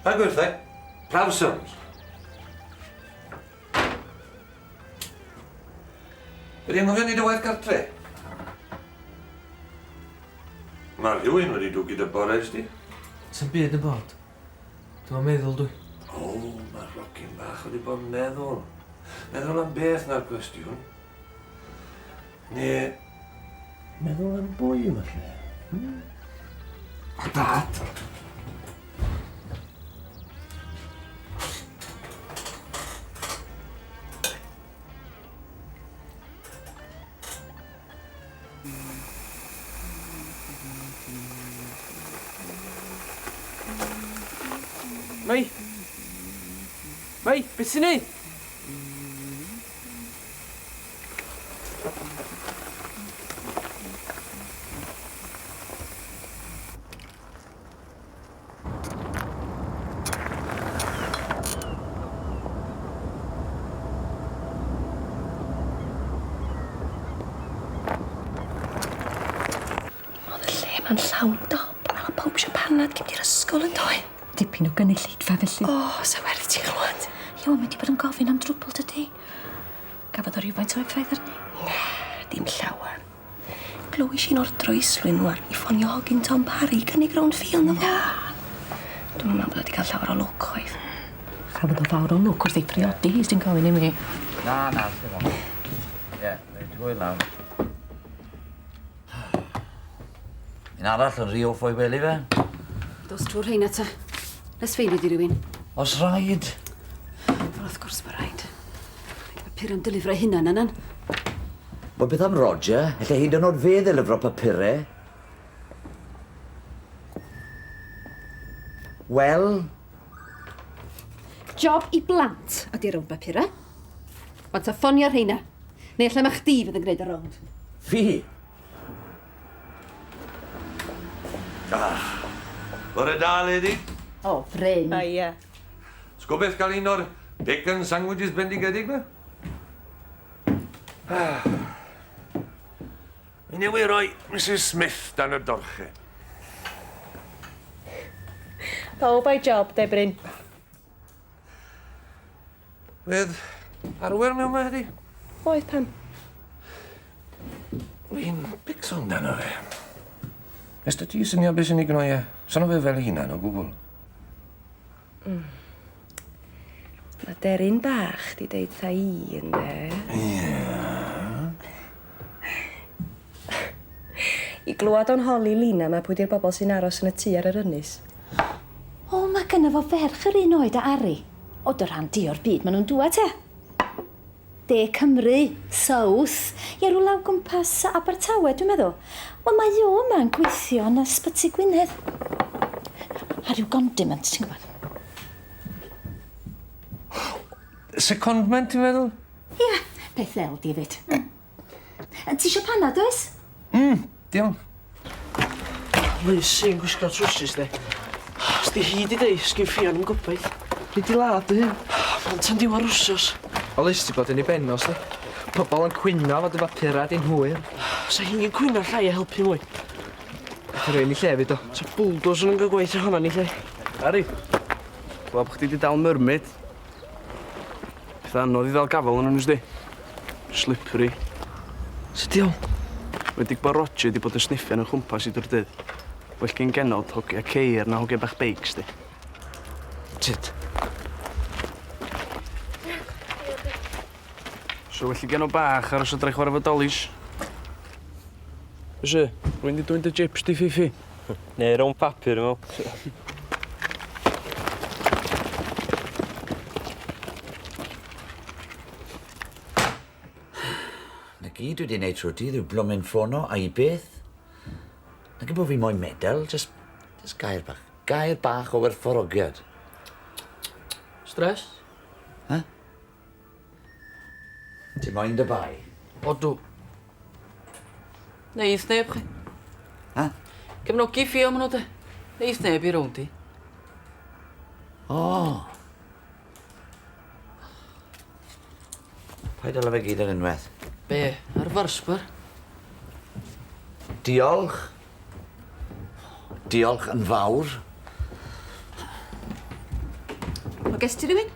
Pa gwyrthau? Prawsons. Wedi anghofio neud y waith gartre? Mae rhywun wedi dwgu dy bores di. Sa'm byd yn bod. Dwi'm yn meddwl dwi. O, mae'r rocyn bach wedi bod yn meddwl. Meddwl am beth na'r cwestiwn. Ne, meddwl am bwy falle? Hmm? O, dad! Mei! Mei, beth ti'n neud? Oedd y lle ma'n llawn dop, a oedd pawb eisiau panad cyn mynd i'r ysgol yn doedd? Dipyn o gynulleidfa felly. O, sa werth ti chlywed. Ie, mae 'di bod yn gofyn am drwbl dydi? Gafodd o rywfaint o effaith arni? Na, dim llawer. Glywis i'n ordro Islwyn rwan i ffonio hogyn Tom Parry i gynnig rownd ffi ynddo fo. Na. Dwi'm yn meddwl bod o 'di cael llawer o lwc chwaith. Chafodd o fawr o lwc wrth ei priodi hi, os ti'n gofyn i mi. Na, na, sim ots. Ie, reit, hwyl nawr. Un arall yn rhy off o'i wely fe. Dos trwy'r rheina ta. Nes ffeindio di rywun. Os rhaid. Wel, wrth gwrs mae rhaid. Mae papurau'n delifro hunan yna'n. Wel, beth am Roger? Ella hyd yn oed fe ddelifro papurau. Wel? Job i blant ydi rownd bapurau. Wan ta ffonio'r rheina. Neu ella ma chdi fydd yn gwneud y rownd. Fi? Ah. Bore da, lady. O, Bryn. Haia. Sgo beth gael un o'r bacon sandwiches bendigedig 'ma? Ah. Mi newydd roi Mrs Smith dan y dorche. Pawb a'i job, de, Bryn. Wedd arwyr mewn 'ma heddi? Oedd, pam? Fi'n becso amdano fe. Nes dy ti syniad beth sy'n ei gnoi e? Sano fe fel ei hunan o gwbl. Mae deryn bach di deud tha i, ynde? Ie. I glwad o'n holi Lina 'ma pwy di'r bobl sy'n aros yn y tŷ ar yr ynys. O, mae gynno fo ferch yr un oed â Ari. O dy rhan di o'r byd maen nhw'n dŵad te. De Cymru, South, ie rwla o gwmpas Abertawe dwi'n meddwl. Wel mae o yma yn gweithio yn Ysbyty Gwynedd. A rhyw gondiment, ti'n gwybod. Secondment, ti'n meddwl? Ia, peth ddel di fyd. Ti isio panad, oes? Diolch. Lucy'n gwisgo trwsus di. Os di hi di deud, sgin Ffion ddim gobaith. Nei di ladd dy hun. Mond tan diwedd wsos. O Liz ti bod yn ei ben o sdi. Pobol yn cwyno fod y bapura di'n hwyr. Sa hi'n cwyno llai a helpu mwy. Nath o roi yn ei lle fyd do. Sa bulldozer yn gael gwaith ohona ni lle. Harry, gweld bo' chdi 'di dal mermaid. Peth anodd i ddal gafel arnyn nhw sdi. Slippery. Sut diawl? Wedig bo' Roger 'di bod yn sniffian o'n chwmpas i drw'r dydd. Well gin genod hogia ceir na hogia bach beics 'di. Tyd. So well i genod bach aros adra i chwara 'fo dolis. Fyse, rwy'n di dwyn dy jips di Fiffi. Neu rownd papur, dwi'n meddwl. Na gyd dwi 'di neud trwy'r dydd yw blwmin ffono a i beth. Nag yw bo fi moyn medal, just, just gair bach. Gair bach o werthfawrogiad. Stress? Ha? Ti moyn dy bai? Odw. Neith neb chi. Ha? Cefnogi Ffio ma' nhw de. Neith neb i rownd i. O. Paid â fe gyd ar unwaith. Be? Ar farsbar? Diolch. Diolch yn fawr. Ges ti rywun?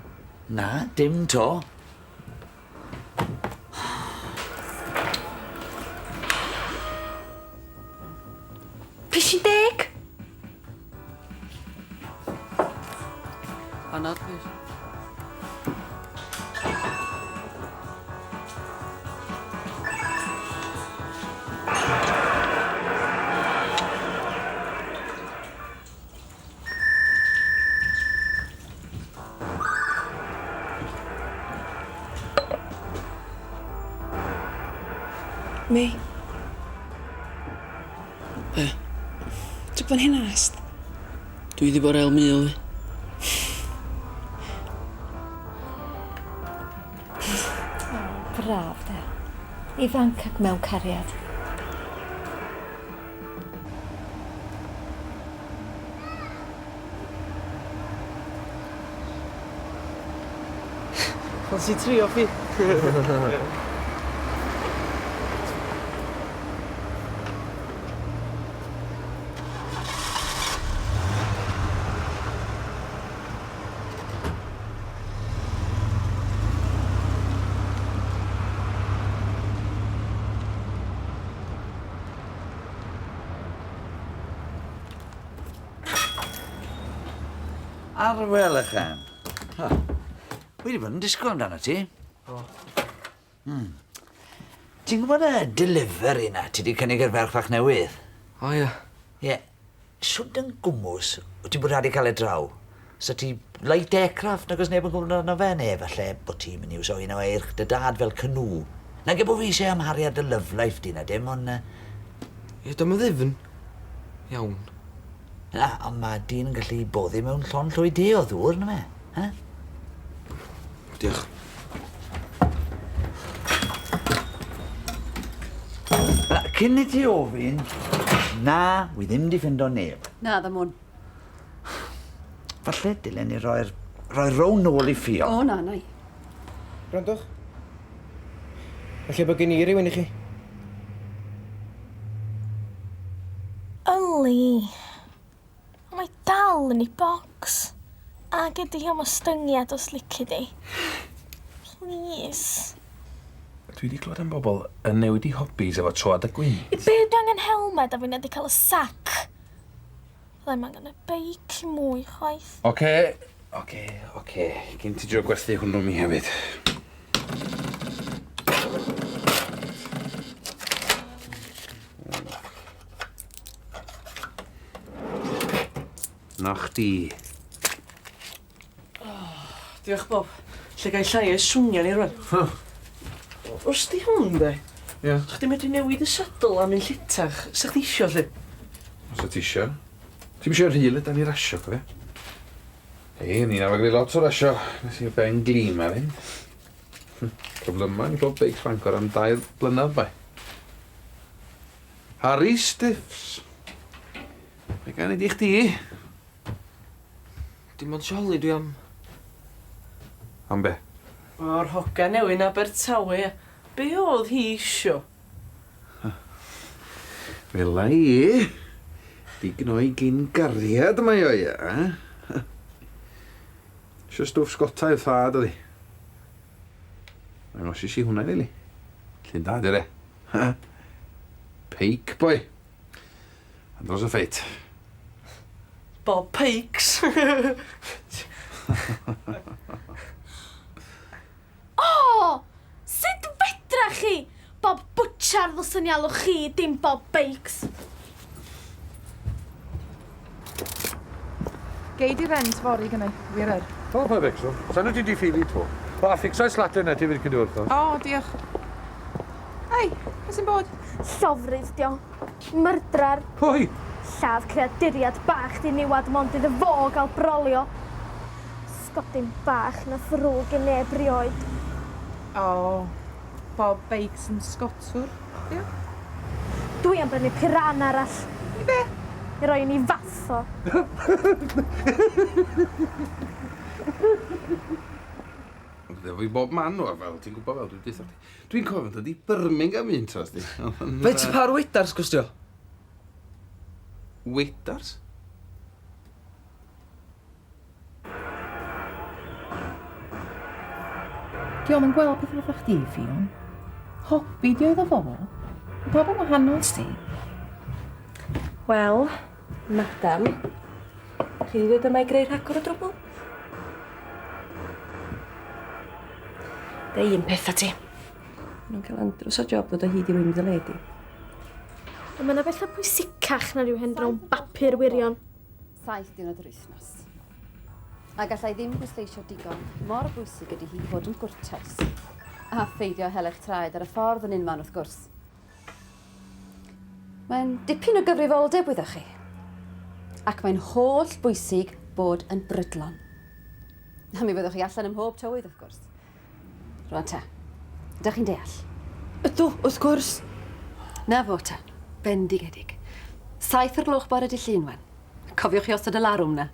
Na, dim 'to. Pishyn deg! Panad, plîs. Mi. Be? Ti'n gwybod hynast? Dwi 'di bod ar ail mil fi. Braf de. Ifanc ac mewn cariad. Wel ti trio fi. Arwel ychan. Ha. Wi wedi bod yn disgwyl amdano ti. O. Ti'n gwybod y delivery na ti wedi cynnig i'r ferch fach newydd? O ie. Ie. Shwd yn gwmws wyt ti'n bwriadu cael e draw? So ti light aircraft nag oes neb yn gwybod amdano fe, neu falle bod ti'n mynd i iwso un o eirch dy dad fel canŵ. Nage bo fi eisiau amharu ar dy love life di na dim, ond... Ie, dio'm yn ddyfn. Iawn. Na, ond mae dyn yn gallu boddi mewn llond llwy de o ddŵr, na fe? Ha? Diolch. Na, cyn i ti ofyn, na, wi ddim di ffindo neb. Na, ddim hwn. Falle dylen ni roi'r roi row nôl i Ffion. O, na, na i. Gwrandwch. Falle bod gen i rywun i chi. Yli. Ond mae dal yn ei bocs. Ag ydi hi am ostyngiad os lici di. Plîs. Dwi wedi clywed am bobl yn newid i hobbies efo troad y gwynt. I be dwi angen helmed a finna di cael y sac? Fyddai'm angen y beic mwy chwaith. Oce, oce, oce. Gin ti drio gwerthu hwnnw mi hefyd. Na chdi. Diolch Bob. Lle gai llai o'i swnian i rwan. Os di hwn de? Ie. Sa chdi medru newid y saddle am un lletach? Sa chdi isio lly? Os o ti isio. Ti'm isio rhy lydan i rasio, cofia? Hei, ni'n arfer gwneud lot o rasio. Nes i'r ben glin ma fynd. Problema yn Clwb Beics Bangor am dair blynedd, bai. Harry Stiffs. Mae gan i di chdi. Dim ond sioli dwi am. Am be? O'r hogan newydd yn Abertawe, ia. Be oedd hi isio? Wela i. Digon o'i gyn gariad mae o, ia. Isio stwff sgotaidd thad oedd hi. Dangosish i hwnna iddi, li. Llun da, dire. Peic, boi. Andros o ffeit. Bob Pikes. O! Sut fedra chi? Bob Butcher ddylswn i alw chi, dim Bob Bakes. Gei di rent fory gynnau, wir yr. O, pa becso. Sa'n ti di ffili to. O, a fficsau slaten na ti fydd cyn wrtho. O, diolch. Ei, beth sy'n bod? Llofrudd dio. Myrdrar. Pwy? Lladd creaduriad bach di niwad mond iddo fo gael brolio. Sgodyn bach na thrwg i neb rioed. O, Bob Bakes yn Sgotwr, dio? Dwi am brynu piranha arall. I be? I roi yn ei fath o. Oedd efo i bob man o, fel ti'n gwybod fel dwi'n deutha chdi. Dwi'n cofio dod i Birmingham un tro, sdi. Faint y par wedars gostio? Wedars? Di o'm yn gweld pethau fatha chdi, Ffion. Hobi di oedd o fo. Mae pawb yn wahanol, sti. Wel, madam, chi wedi dod yma i greu rhagor o drwbl? Deu un peth â ti. Maen nhw'n cael andros o job ddod o hyd i rywun i dy le di. Ond mae yna bethau pwysicach na rhyw hen rown bapur wirion. Saith diwrnod yr wythnos. A gallai ddim bwysleisio digon mor bwysig ydy hi fod yn gwrtais. A pheidio hel eich traed ar y ffordd yn unman, wrth gwrs. Mae'n dipyn o gyfrifoldeb, wyddoch chi. Ac mae'n holl bwysig bod yn brydlon. A mi fyddwch chi allan ym mhob tywydd, wrth gwrs. Rwan te. Ydych chi'n deall? Ydw, wrth gwrs. Na fo te. Bendigedig. Saith o'r gloch bore dy Llun, wan. Cofiwch chi osod y larwm na.